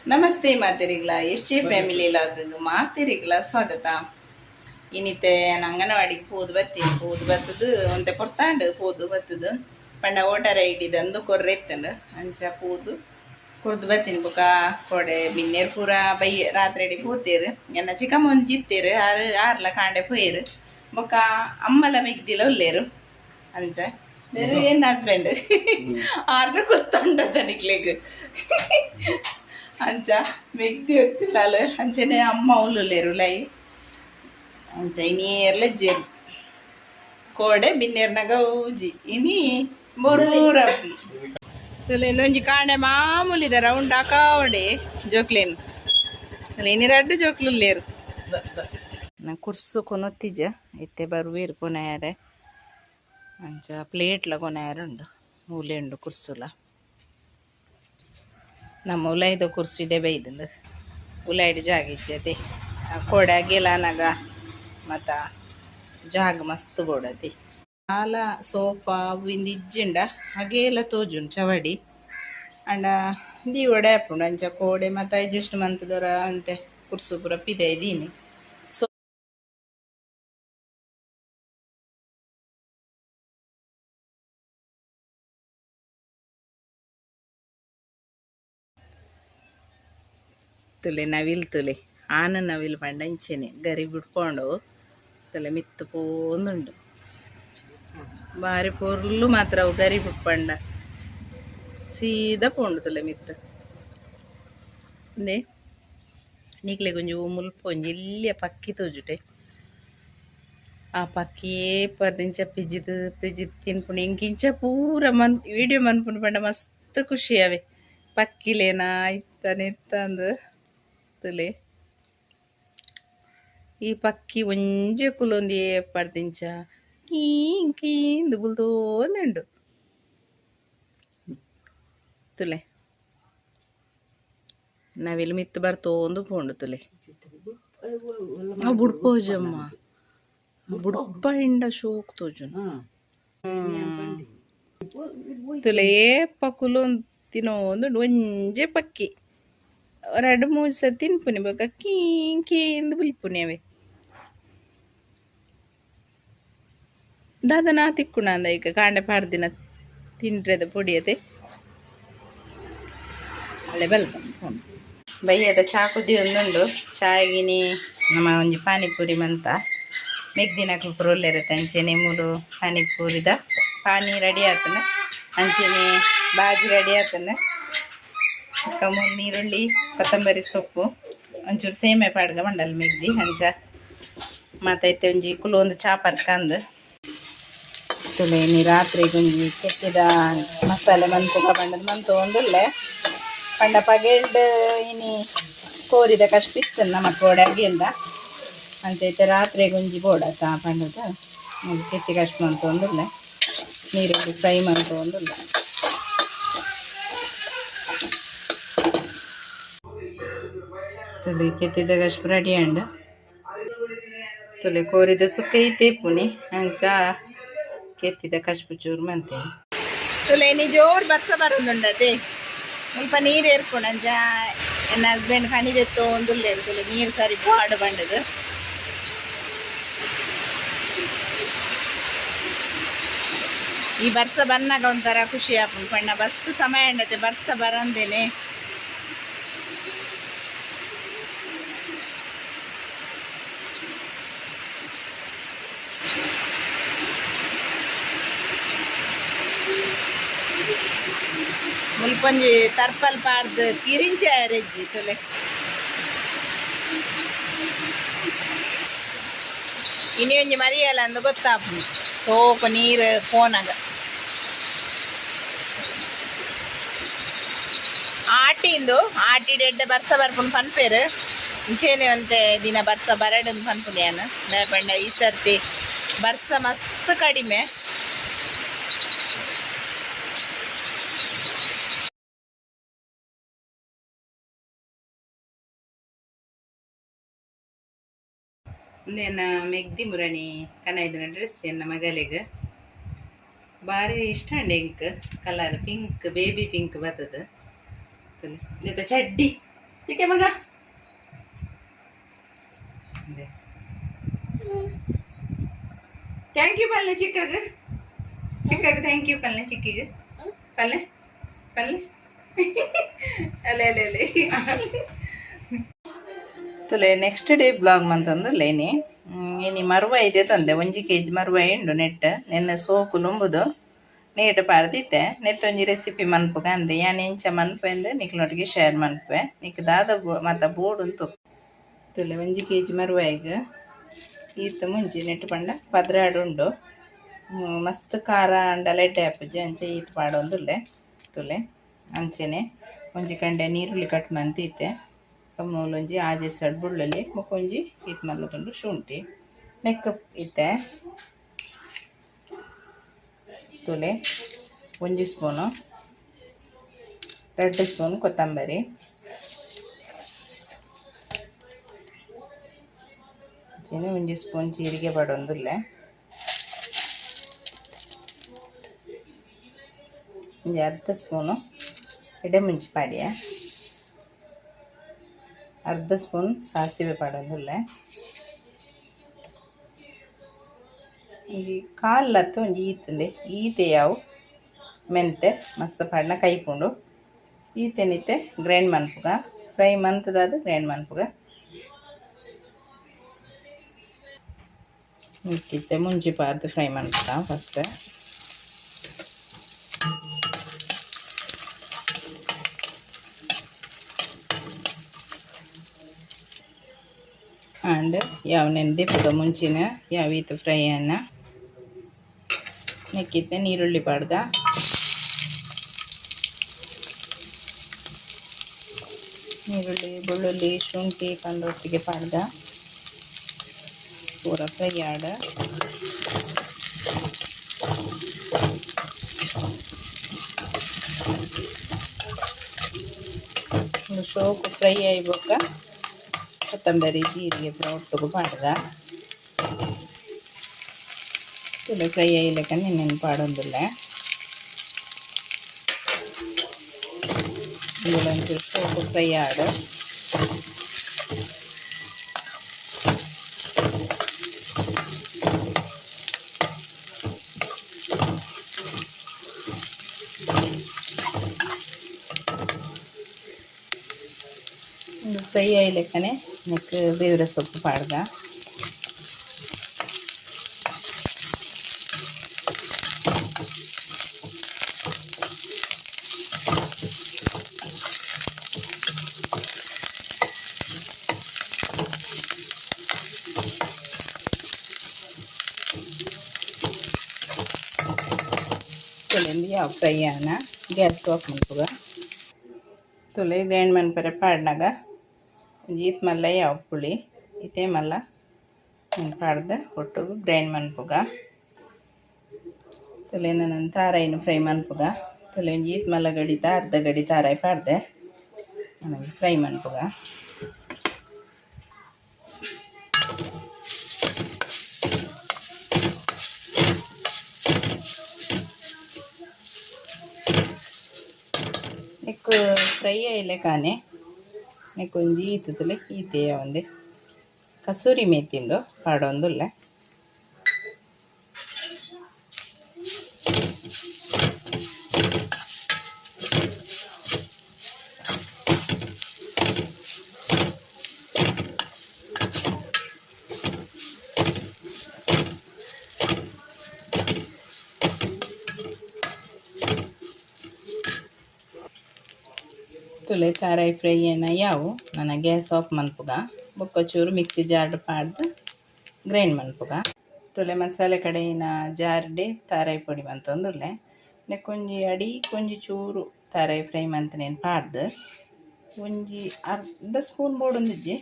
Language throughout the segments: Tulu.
ನಮಸ್ತೆ ಮಾತೆರಿಗ್ಲ ಎಸ್ ಜೆ ಫ್ಯಾಮಿಲಿ ಲಾಗ್ ಮಾತೆರಿಗ್ಲ ಸ್ವಾಗತ. ಇನಿತೆ ಅಂಗನವಾಡಿಗೆ ಪೋದು ಬತ್ತೀನಿ, ಪೋದು ಬತ್ತದು ಒಂತೆ ಪೊರ್ತಾಂಡು ಪೋದು ಬತ್ತದು ಪಂಡ ವೋಟರ್ I D ದಂದು ಕೊರ್ರೆ ಇತ್ತಂಡು ಅಂಚ ಪೋದು ಕೊರ್ದು ಬತ್ತೀನಿ. ಬೊಕ ಕೋಡೆ ಬಿನ್ನೇರ್ ಪೂರ ಬೈ ರಾತ್ರಿ ಪೋತೇರು, ಎನ್ನ ಚಿಕ್ಕಮ್ಮ ಒಂಜಿ ಇತ್ತೇರು ಆರು ಆರ್ಲ ಕಾಂಡೆ ಪೋಯೇರು, ಬೊಕ ಅಮ್ಮಲ ಮೆಗ್ದಿಲ ಉಲ್ಲೇರು ಅಂಚ ಬೇರೆ ಏನ್ ಹಸ್ಬೆಂಡ್ ಆರ್ನ ಕುರ್ತಂಡದ ನಿಕ್ಲೆಗ್ ಅಂಚ ಮೆಗ್ದಿ ಇರ್ತಿಲ್ಲ ಅಂಚನೆ ಅಮ್ಮ ಉಲ್ಲುಲ್ಲೇರು ಲೈ ಅಂಚ ಇನಿ ಎರ್ಲಜ್ಜೇರು ಕೋಡೆ ಬಿನ್ನೇರ್ನಾಗ ಊಜಿ ಇನಿ ಬೊರೂರ ಇನ್ನೊಂಜಿ ಕಾಂಡೆ ಮಾಮೂಲಿದ ರೌಂಡ್ ಹಾಕಾವಡೆ ಜೋಕ್ಲೇನ್ ಇನಿ ರಡ್ಡು ಜೋಕ್ಲುಲ್ಲೇರು. ಕುರ್ಸು ಕೊನೊತ್ತಿಜ ಇತ್ತೆ ಬರುವೇರು ಕೊನೆಯಾರೆ ಅಂಚ ಪ್ಲೇಟ್ಲ ಕೊನೆಯಾರ ಉಂಡು ಮೂಲೆ ಉಂಡು ಕುರ್ಸುಲ. ನಮ್ಮ ಉಲಾಯ್ದ ಕುರ್ಸಿಡೆ ಬೈದುಂಡು ಉಲಾಯ್ಡ್ ಜಾಗ ಇಜ್ಜತೆ ಕೋಡೆ ಅಗೆಲಾನಾಗ ಮತ್ತ ಜಾಗ ಮಸ್ತ್ ಬೋಡತಿ. ಆಲ ಸೋಫಾ ಅವು ಇಜ್ಜಿಂಡ ಅಗೇಲ ತೋಜುಂಡು ಚವಡಿ ಅಂಡ ದೀವಡೆ ಆಪುಂಡು ಅಂಚ ಕೋಡೆ ಮತ್ತ ಅಡ್ಜಸ್ಟ್ ಮಂತುದೊರ ಅಂತೆ ಕುರ್ಸು ಪೂರ ಪಿದೈ ದೀನಿ. ತುಲೆ ನವಿಲ್ ತುಲೆ ಆನ ನವಿಲ್ ಪಂಡ ಇಂಚೆನೆ ಗರಿ ಬಿಡ್ಕೊಂಡು ತಲೆ ಮಿತ್ತು ಪೋಂದುಂಡು ಬಾರಿ ಪೊರ್ಲು ಮಾತ್ರ ಅವು ಗರಿ ಬುಡ್ಪಂಡ ಸೀದಾ ಪೋಂಡು ತುಲೆ ಮಿತ್ತು. ಇಂದೆ ನಿಕ್ಲೆಗ್ ಒಂಜಿ ಮುಲ್ಪ ಒಂಜಿ ಎಲ್ಯ ಪಕ್ಕಿ ತೋಜುಟೆ, ಆ ಪಕ್ಕಿಯೇ ಪದಿಂಚ ಪಿಜಿದ್ ಪಿಜಿದ್ ತಿನ್ಪುಂಡು. ಎಂಕ್ ಇಂಚ ಪೂರ ಮನ್ ವೀಡಿಯೋ ಮನ್ಪುಂಡು ಪಂಡ ಮಸ್ತ್ ಖುಷಿ ಅವೆ ಪಕ್ಕಿಲೇನ ಇತ್ತನೆ ಇತ್ತಂದು ತುಲೆ. ಈ ಪಕ್ಕಿ ಒಂಜೆ ಕುಲೊಂದು ಏಪರ್ದಿಂಚ ಕೀಂ ಕೀಂದು ಬುಲ್ದೋಂದುಂಡು ತುಲೆ. ನವಿಲು ಮಿತ್ತು ಬರ್ತೋಂದು ಪೋಂಡು ತುಲೆ. ಅವು ಬುಡ್ಪೋಜಮ್ಮ ಬುಡ್ಪಂಡ ಶೋಕ್ ತೋಜುನು ತುಲೆ. ಏಪ ಕುಲೊಂದು ತಿನೋಂದುಂಡು ಒಂಜೆ ಪಕ್ಕಿ ರಡ್ಡ್ ಮೂಜಿ ಸರ್ತಿ ತಿನ್ಪುನಿ ಬೊಕ ಕೀಂ ಕೀಂದ್ ಬುಲ್ಪುನಿ ಅವೆ. ದಾದನಾ ತಿಕ್ಕುಂಡ ಐಕ್ ಕಾಂಡೆ ಪಾಡ್ದಿನ ತಿಂಡ್ರೆದ ಪೊಡಿ ಅತೆ ಅಲ್ಲೇ ಬಲ್ಪ ಬಯ್ಯದ ಚಾ ಕುದಿ ಒಂದುಂಡು ಚಾಯಗಿನಿ ನಮ್ಮ ಒಂಜಿ ಪಾನಿಪುರಿ ಮಂತ ಮೆಗ್ದಿನಕುಲು ಪೂರ ಉಲ್ಲೆರತೆ ಅಂಚೆನೆ ಮೂಲು ಪಾನಿಪುರಿದ ಪಾನಿ ರೆಡಿ ಆತನ ಅಂಚೆನೆ ಬಾಜಿ ರೆಡಿ ಆತನ. ಮೂಲು ನೀರುಳ್ಳಿ ಕೊತ್ತಂಬರಿ ಸೊಪ್ಪು ಒಂಚೂರು ಸೇಮೆ ಪಾಡ್ಗ ಮಂಡಲ್ ಮೆಗ್ದಿ ಅಂಚ ಮಾತೈತೆ ಒಂಜಿ ಕುಲು ಒಂದು ಚಾ ಪರ್ಕಂದು ತುಲೆ. ಇನಿ ರಾತ್ರಿಗೆ ಒಂಜಿ ಕೆತ್ತಿದ ಮಸಾಲೆ ಮಂತು ಪಂಡದ ಮಂತು ಒಂದುಲ್ಲೆ ಪಂಡ ಪಗೆಲ್ಡ್ ಇನಿ ಕೋರಿದ ಕಷ್ಪಿತ್ತು ನಮ್ಮ ಕೋಡೆ ಅಗಿಂದ ಅಂಚ ಇತ್ತೆ ರಾತ್ರಿಗೆ ಒಂಜಿ ಬೋಡತ್ತ ಪಂಡದ ಕೆತ್ತಿ ಕಷ್ಟ ಮಂತು ಒಂದುಲ್ಲೆ ನೀರುಳ್ಳಿ ಫ್ರೈ ಮಂತು ಒಂದುಲ್ಲೆ. ತುಲೆ ಕೆತ್ತಿದ ಕಷ್ಟ ರೆಡಿ ಅಂಡ್ ತುಲೆ ಕೋರಿದ ಸುಕ್ಕ ಇತ್ತೆ ಪುನಿ ಅಂಚ ಕೆತ್ತಿದ ಕಷ್ಪು ಚೂರು ಮಂತೆ ತುಲೆ. ಇನಿ ಜೋರು ಬರ್ಸ ಬರೋದುಂಡತೆ ಮುಲ್ಪ ನೀರು ಏರ್ಪುಂಡು ಅಂಚ ಎನ್ನ ಹಸ್ಬೆಂಡ್ ಕಣಿದೆತ್ತೋ ಒಂದುಲ್ಲೇರು ತುಲೆ ನೀರು ಸರಿ ಪಾಡು ಬಂಡದು. ಈ ಬರ್ಸ ಬನ್ನಾಗ ಒಂಥರ ಖುಷಿ ಆಪುಂಡು ಪಂಡ ಬಸ್ತ್ ಸಮಯ ಅಂಡತೆ ಬರ್ಸ ಬರಂದೇನೆ. ಮುಲ್ಪೊಂಜಿ ತರ್ಪಲ್ ಪಾಡ್ದು ಕಿರಿಂಚೆ ರೆಜ್ಜಿ ತುಲೆ. ಇನಿ ಒಂಜಿ ಮರಿಯಲ್ಲ ಅಂದ್ ಗೊತ್ತಾಪುಂಡು ಸೋಕು ನೀರು ಪೋನಾಗ ಆಟಿಂದು ಆಟಿಡ್ ಎಡ್ಡೆ ಬರ್ಸ ಬರ್ಪುಂಡು ಪನ್ಪೇರು ಇಂಚೇನೆ ಒಂತೆ ದಿನ ಬರ್ಸ ಬರಡಂದು ಪನ್ಪುಂಡು ಯಾನ್ ದಾಯೆ ಪಂಡ ಈ ಸರ್ತಿ ಬರ್ಸ ಮಸ್ತ್ ಕಡಿಮೆ. ಇಂದೆನ ಮೆಗ್ದಿ ಮುರಣಿ ಕನೈದಿನ ಡ್ರೆಸ್ ಎನ್ನ ಮಗಲೆಗ್ ಬಾರಿ ಇಷ್ಟ ಅಂಡ್ ಎಂಕ್ ಕಲರ್ ಪಿಂಕ್ ಬೇಬಿ ಪಿಂಕ್ ಬತ್ತದ. ಇತ್ತ ಚಡ್ಡಿ ಚಿಕ್ಕೆ ಮಗ thank you ಪಲ್ಲೆ ಚಿಕ್ಕಗ ಚಿಕ್ಕಗ thank you ಪಲ್ಲೆ ಚಿಕ್ಕಿಗೆ ಪಲ್ಲೆ ಪಲ್ಲೆ ಅಲೆ ಅಲೆ ಅಲೆ ತುಲೆ ನೆಕ್ಸ್ಟ್ ಡೇ ಬ್ಲಾಗ್ ಮಂತಂದು ಲೇನಿ ಇನಿ ಮರುವ ಇದೆ ತಂದೆ ಒಂಜಿ ಕೆಜಿ ಮರುವ ಉಂಡು ನೆಟ್ ನೆನ್ನೆ ಸೋಕು ಲುಂಬುದು ನೀಟ್ ಪಾಡ್ದಿತ್ತೆ ನೆತ್ತೊಂಜಿ ರೆಸಿಪಿ ಮನ್ಪುಗ ಅಂದೆ ಯಾನ್ ಎಂಚ ಮನ್ಪೆಂದು ನಿಕ್ಲೊಟ್ಟಿಗೆ ಶೇರ್ ಮನ್ಪುವೆ ನಿಕ್ ದಾದ ಮತ್ತ ಬೋಡು ಉಂತು ತುಲೆ ಒಂಜಿ ಕೆಜಿ ಮರುವಾಯಿಗ್ ಈತ್ ಮುಂಜಿ ನೆಟ್ ಪಂಡ ಪದ್ರಾಡು ಉಂಡು ಮಸ್ತ್ ಖಾರ ಅಂಡಲ ಎಡ್ಡೆ ಆಪುಜಿ ಅಂಚೆ ಈತ್ ಪಾಡೊಂದುಲ್ಲೆ ತುಲೆ ಅಂಚೆನೆ ಒಂಜಿ ಕಂಡೆ ನೀರುಳ್ಳಿ ಕಟ್ ಮಂತಿತ್ತೆ ಮೂಲೊಂಜಿ ಆಜೆ ಸಡ್ ಬುಳ್ಳಲ್ಲಿ ಬೊಕೊಂಜಿ ಈತ್ ಮಲ್ಲದುಂಡು ಶುಂಠಿ ನೆಕ್ ಇತ್ತೆ ತುಲೆ ಒಂಜಿ ಸ್ಪೂನು 2 ಸ್ಪೂನ್ ಕೊತ್ತಂಬರಿ ಅಂಚೆನೆ ಒಂಜಿ ಸ್ಪೂನ್ ಜೀರಿಗೆ ಪಾಡೊಂದುಲ್ಲೆ ಒಂಜಿ ಅರ್ಧ ಸ್ಪೂನು ಎಡೆಮುಂಚಿ ಪಾಡಿಯ ಅರ್ಧ ಸ್ಪೂನ್ ಸಾಸಿವೆ ಪಾಡೊಂದುಲ್ಲೆ ಒಂಜಿ ಕಾಲ್ ಲತ್ತು ಒಂಜಿ ಈತಂದೆ ಈತೆ ಯಾವು ಮೆಂತೆ ಮಸ್ತ್ ಪಾಡ್ನ ಕೈಪುಂಡು ಈತೆನಿತ್ತೆ ಗ್ರೈಂಡ್ ಮನ್ಪುಗ ಫ್ರೈ ಮಂತದಾದ ಗ್ರೈಂಡ್ ಮನ್ಪುಗ ಮಿಕ್ಕಿತ್ತೆ ಮುಂಚಿ ಪಾರ್ದು ಫ್ರೈ ಮನ್ಪುಗ ಫಸ್ಟ್ ಆ್ಯಂಡ್ ಯಾವ ನೆಂದಿಪ್ಪುಗ ಮುಂಚಿನ ಯಾವ ಈತ ಫ್ರೈ ಅನ್ನ ನೆಕ್ಕಿತ್ತೆ ನೀರುಳ್ಳಿ ಪಾಡ್ಗ ನೀರುಳ್ಳಿ ಬೆಳ್ಳುಳ್ಳಿ ಶುಂಠಿ ಕಂದೊಟ್ಟಿಗೆ ಪಾಡ್ಗ ಪೂರ ಫ್ರೈ ಆಡ ಒಂದು ಶೋಕು ಫ್ರೈ ಆಯ್ಬೊಕ್ಕ ಕೊತ್ತಂಬರಿ ಜೀರಿಗೆ ಪೂರ ಒಟ್ಟುಗು ಪಾಡ್ದ ತುಲೆ ಫ್ರೈ ಆಯ್ಲೆಕ್ಕ ನೆನ್ನೆ ಪಾಡೊಂದುಲ್ಲೆ ಒಂಚೂರು ಸೋಕು ಫ್ರೈ ಆಡು ಒಂದು ಫ್ರೈ ಆಯ್ಲೆಕ್ಕನೆ ನೆಕ್ ಬೇವಿನ ಸೊಪ್ಪು ಪಾಡ್ದ ತುಲೆಂದು ಯಾವ ಫ್ರೈ ಆನ ಗ್ಯಾಸ್ ಆಫ್ ಮನ್ಪುಗ ತುಲೆ ಗ್ರೈಂಡ್ ಮನ್ಪರೆ ಪಾಡ್ನಾಗ ಒಂಜಿ ಈತ್ ಮಲ್ಲ ಯಾವ ಪುಳಿ ಇತೇ ಮಲ್ಲ ಪಾಡ್ದು ಒಟ್ಟುಗು ಗ್ರೈಂಡ್ ಮನ್ಪುಗ ತುಲೆ ನನ್ನ ತಾರಾಯಿನ ಫ್ರೈ ಮನ್ಪುಗ ತುಲೆ ಒಂಜಿ ಈತ್ ಮಲ್ಲ ಗಡಿತ ಅರ್ಧ ಗಡಿ ತಾರಾಯಿ ಪಾಡ್ದೆ ಆಮೇಲೆ ಫ್ರೈ ಮನ್ಪುಗ ನೆಕ್ಕು ಫ್ರೈ ಆಯ್ಲೆಕಾನೆ ನೆಕ್ಕು ಒಂಜಿ ಈತುತುಲೆ ಈತೆಯ ಒಂದೆ ಕಸೂರಿ ಮೇತಿಂದು ಪಾಡೊಂದುಲ್ಲೆ ತುಲೆ ತಾರಾಯಿ ಫ್ರೈ ಏನ ಯಾವು ನನ್ನ ಗ್ಯಾಸ್ ಆಫ್ ಮನ್ಪುಗ ಬೊಕ್ಕ ಚೂರು ಮಿಕ್ಸಿ ಜಾರ್ಡ್ ಪಾಡ್ದು ಗ್ರೈಂಡ್ ಮನ್ಪುಗ ತುಲೆ ಮಸಾಲೆ ಕಡೆಯಿನ ಜಾರ್ಡೆ ತಾರಾಯಿ ಪೊಡಿ ಮಂತೊಂದುಲ್ಲೆ ನೆಕ್ಕೊಂಜಿ ಅಡಿ ಕೊಂಜಿ ಚೂರು ತಾರಾಯಿ ಫ್ರೈ ಮಂತನೇನು ಪಾಡ್ದು ಒಂಜಿ ಅರ್ಧ ಸ್ಪೂನ್ ಬೋಡೊಂದಿಜ್ಜಿ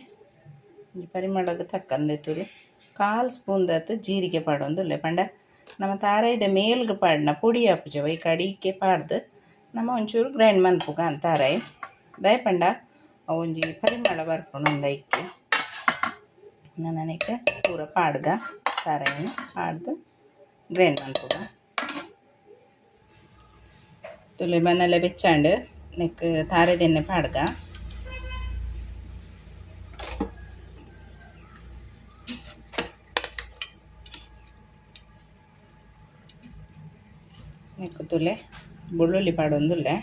ಒಂಜಿ ಪರಿಮಳಗ್ ತಕ್ಕಂದೆ ತುಲೆ ಕಾಲು ಸ್ಪೂನ್ ದಾತ್ ಜೀರಿಗೆ ಪಾಡೊಂದುಲ್ಲೆ ಪಂಡ ನಮ್ಮ ತಾರಾಯಿದ ಮೇಲ್ಗ್ ಪಾಡ್ನ ಪೊಡಿ ಆಪುಜ ಐಕ್ ಅಡಿಕೆ ಪಾಡ್ದು ನಮ್ಮ ಒಂಚೂರು ಗ್ರೈಂಡ್ ಮನ್ಪುಗ ತಾರಾಯಿ ದಾಯೆ ಪಂಡ ಒಂಜಿ ಪರಿಮಳ ಬರ್ಪುಂಡು ಒಂದು ಐಕ್ ನನಗೆ ಪೂರ ಪಾಡ್ಗ ತಾರಾಯಿನ ಪಾಡ್ದು ಗ್ರೈಂಡ್ ಮನ್ಪುಗ ತುಲೆ ಬನ್ನಲೆ ಬೆಚ್ಚಾಂಡ್ ನೆಕ್ ತಾರೆದೆಣ್ಣೆ ಪಾಡ್ಗ. ತೂಲೆ ಬೊಳ್ಳುಳ್ಳಿ ಪಾಡೊಂದುಲ್ಲೆ.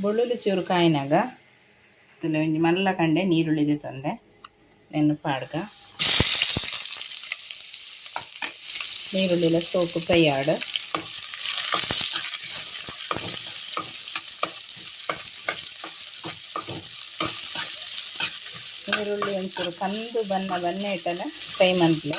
ಬೊಳ್ಳುಳ್ಳಿ ಚೂರು ಕಾಯಿನಾಗ ತೂಲೆ ಒಂಜಿ ಮಲ್ಲ ಕಂಡೆ ನೀರುಳ್ಳಿ ತಂದೆ ನೆನ್ನು ಪಾಡ್ಗ. ನೀರುಳ್ಳಿಲ ಸೋಕು ಫ್ರೈ ಆಡು. ನೀರುಳ್ಳಿ ಒಂಚೂರು ಕಂದು ಬಣ್ಣ ಬಣ್ಣ ಇಟ್ಟಲ್ಲ ಫ್ರೈ ಮನ್ಪುಲೆ.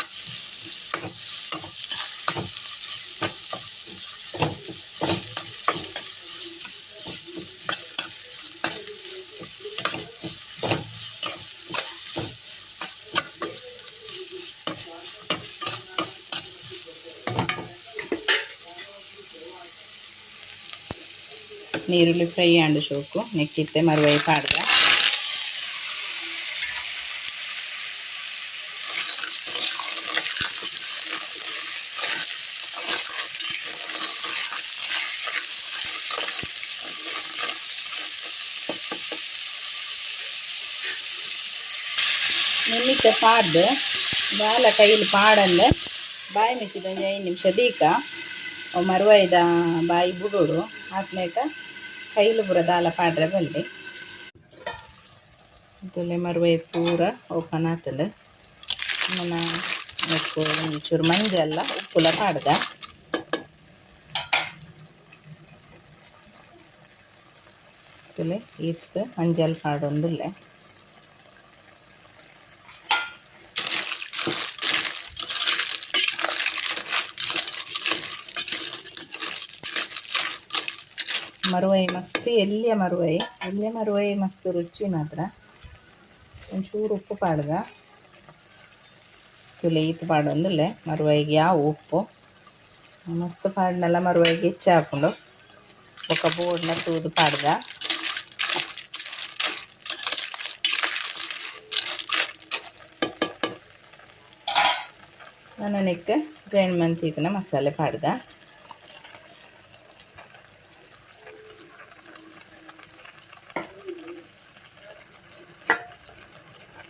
ನೀರುಳ್ಳಿ ಫ್ರೈ ಆಂಡ್ ಶೋಕು ನೆಕ್ಕಿತ್ತೆ ಮರುವೈ ಪಾಡ್ದ. ನಿನ್ನಿತ್ತೆ ಪಾಡ್ದು ದಾಲ ಕೈಲಿ ಪಾಡಂದೆ ಬಾಯಿ ಮಿತ್ತಿದ ಒಂಜಿ 5 ನಿಮಿಷ ದೀಕ ಅವು ಮರುವೈದ ಬಾಯಿ ಬುಡೋಡು ಆತ್ಮೇಕ ಕೈಲು ಪೂರ ದಾಲ ಪಾಡ್ರೆ ಬಲ್ಲಿ. ತುಲೆ ಮರುವೈ ಪೂರ ಓಪನ್ ಆತಂಡು. ನನ ನೆಕ್ಕು ಒಂಚೂರು ಮಂಜಲ್ಲ ಉಪ್ಪುಲ ಪಾಡ್ದ. ತುಲೆ ಇತ್ತು ಮಂಜಲ್ ಪಾಡೊಂದುಲ್ಲೆ. ಮರುವೈ ಮಸ್ತ್ ಎಲ್ಲಿಯ ಮರುವೈ ಎಲ್ಲಿಯ ಮರುವೈ ಮಸ್ತ್ ರುಚಿ ಮಾತ್ರ. ಒಂಚೂರು ಉಪ್ಪು ಪಾಡ್ದ. ತುಲೆ ಈತ್ ಪಾಡೊಂದುಲ್ಲೆ ಮರುವೈಗೆ ಯಾವ ಉಪ್ಪು ಮಸ್ತ್ ಪಾಡ್ನಲ್ಲ ಮರುವೈಗೆ ಹೆಚ್ಚು ಹಾಕೊಂಡು ಬೊಕ್ಕ ಬೋರ್ಡ್ನ ತೂದು ಪಾಡ್ದ. ನನಗೆ ಗ್ರೈಂಡ್ ಮಂತಿನ ಮಸಾಲೆ ಪಾಡ್ದ.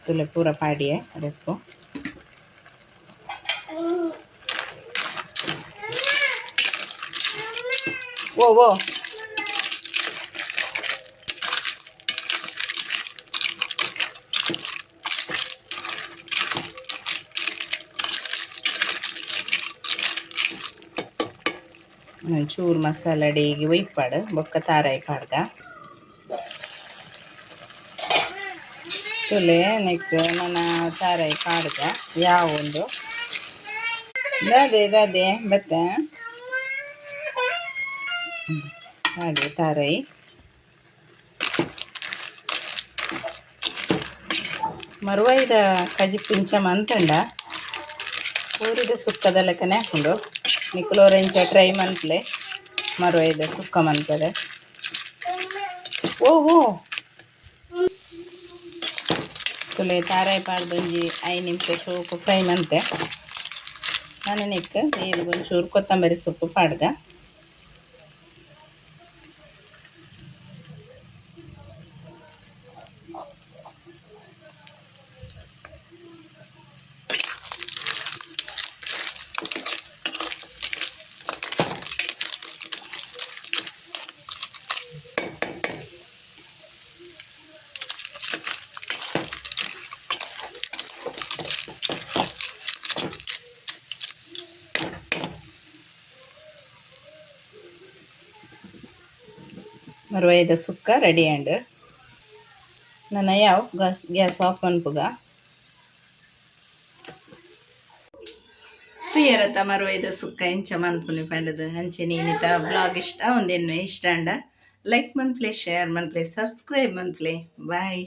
ತುಲೆ ಪೂರ ಪಾಡಿಯೆ ರೆಪ್ಪು. ಓ ಓ ಚೂರು ಮಸಾಲೆ ಅಡಿಗೆ ಒಯ್ಪಾಡು ಬೊಕ್ಕ ತಾರಾಯಿ ಪಾಡ್ದ. ತುಲೆ ನೆಕ್ ನನ್ನ ತಾರಾಯಿ ಪಾಡ್ದ ಯಾವ ಒಂದು ದಾದೆ ದಾದೆ ಬತ್ತ ಪಾಡಿ ತಾರಾಯಿ. ಮರುವೈದ ಕಜಿಪು ಇಂಚ ಮಂತಂಡ ಊರಿದ ಸುಕ್ಕದ ಲೆಕ್ಕನೆ ಹಾಕೊಂಡು ನಿಕುಲೋರೆಂಚ ಟ್ರೈ ಮನ್ಪ್ಲೆ ಮರುವೈದ ಸುಕ್ಕ ಮನ್ಪದೆ. ಓ ಓ ತುಲೆ ತಾರಾಯಿ ಪಾಡ್ದೊಂಜಿ 5 ನಿಮಿಷ ಸೋಕು ಫ್ರೈ ಮಂತೆ. ನಾನು ನೆಕ್ ನೀರು ಒಂಚೂರು ಕೊತ್ತಂಬರಿ ಸೊಪ್ಪು ಪಾಡ್ದ. ಮರುವೈದ ಸುಕ್ಕ ರೆಡಿ ಆಂಡ್. ನನ್ನ ಯಾವ ಗ್ಯಾಸ್ ಗ್ಯಾಸ್ ಆಫ್ ಮನ್ಪುಗ. ತುಯ್ಯರತ ಮರುವೈದ ಸುಕ್ಕ ಇಂಚ ಮನ್ಪುನಿ ಪಂಡದು ಅಂಚೆ ನೀನಿತ ಬ್ಲಾಗ್ ಇಷ್ಟ ಒಂದೇನು ಇಷ್ಟ ಅಂಡ ಲೈಕ್ ಮನ್ಪ್ಲೆ, ಶೇರ್ ಮನ್ಪ್ಲೆ, ಸಬ್ಸ್ಕ್ರೈಬ್ ಮನ್ಪ್ಲೆ. ಬಾಯ್.